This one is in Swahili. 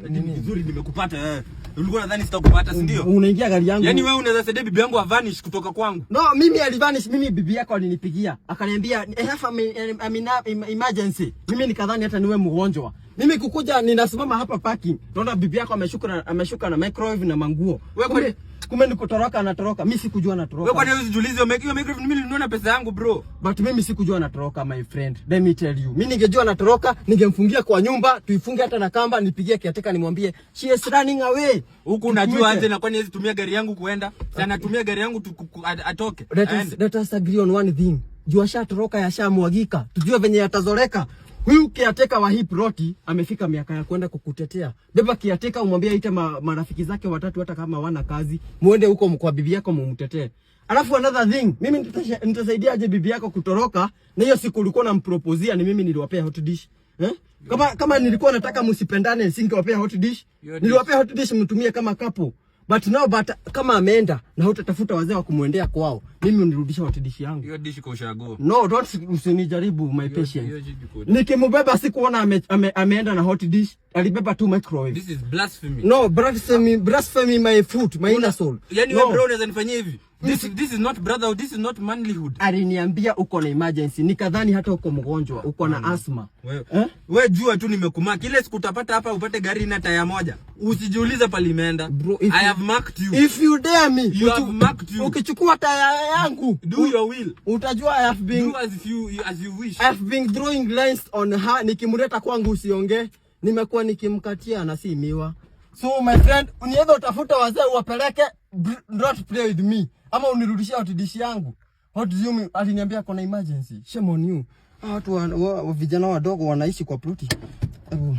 Ni vizuri nimekupata wewe. Ulikuwa unadhani sitakupata, si ndio? Unaingia gari yangu. Yaani wewe unaweza saidia bibi yangu avanish kutoka kwangu. No, mimi alivanish, mimi bibi yako alinipigia. Akaniambia, "I have an emergency." Mimi nikadhani hata niwe mgonjwa. Mimi kukuja ninasimama hapa parking. Naona bibi yako ameshuka na microwave na manguo. Wewe Kumbe ni kutoroka anatoroka. Mimi sikujua anatoroka. Wewe kwani hujiulizi hiyo microwave mimi nilinunua na pesa yangu, bro? But mimi sikujua anatoroka, my friend. Let me tell you. Mimi ningejua anatoroka, ningemfungia kwa nyumba, tuifunge hata na kamba, nipigie caretaker nimwambie she is running away. Huku unajua Tuite. Aje na kwani hawezi tumia gari yangu kuenda? Si anatumia gari yangu atoke. Aende. Let us agree on one thing. Juu ashatoroka, yashamwagika. Tujue venye yatazoleka. Huyu caretaker wa hii ploti amefika miaka ya kwenda kukutetea. Beba caretaker umwambie aite marafiki zake watatu hata kama wana kazi. Muende huko kwa bibi yako mumtetee. Alafu another thing, mimi nitasaidiaje bibi yako kutoroka na hiyo siku ulikuwa unamproposia ni mimi niliwapea hot dish? Eh? Kama nilikuwa nataka msipendane, singewapea hot dish. Hiyo dish. Niliwapea hot dish mtumie kama couple. But now, but kama ameenda na hutatafuta wazee wa kumwendea kwao, mimi unirudisha hot dish yangu. Hiyo dish kwa ushago. No, don't, usinijaribu my patience. Hiyo dish Nikimbeba sikuona ameenda na hot dish, alibeba tu microwave. This is blasphemy. No, blasphemy, blasphemy my foot, my inner soul. Yaani No. wewe bro unaweza nifanyia hivi? This is not brotherhood, this is not manlyhood. Aliniambia uko na emergency, nikadhani hata uko mgonjwa, uko na asthma. Wewe Eh? We jua tu nimekumark. Ile siku utapata hapa upate gari na taya moja. Usijiulize pale imeenda. Bro, if I you- have marked you. If you dare me, You have marked you. Ukichukua taya yangu, Do your will. Utajua I have been Do as you wish. I have been drawing lines on her. Nikimleta kwangu usiongee. Nimekuwa nikimkatia na si miwa. So my friend, uniweza utafuta wazee uwapeleke, not play with me. Ama unirudishie hot dish yangu. What do you mean? Aliniambia kuna emergency. Shame on you. Hawa watu vijana wadogo wanaishi kwa ploti. Hebu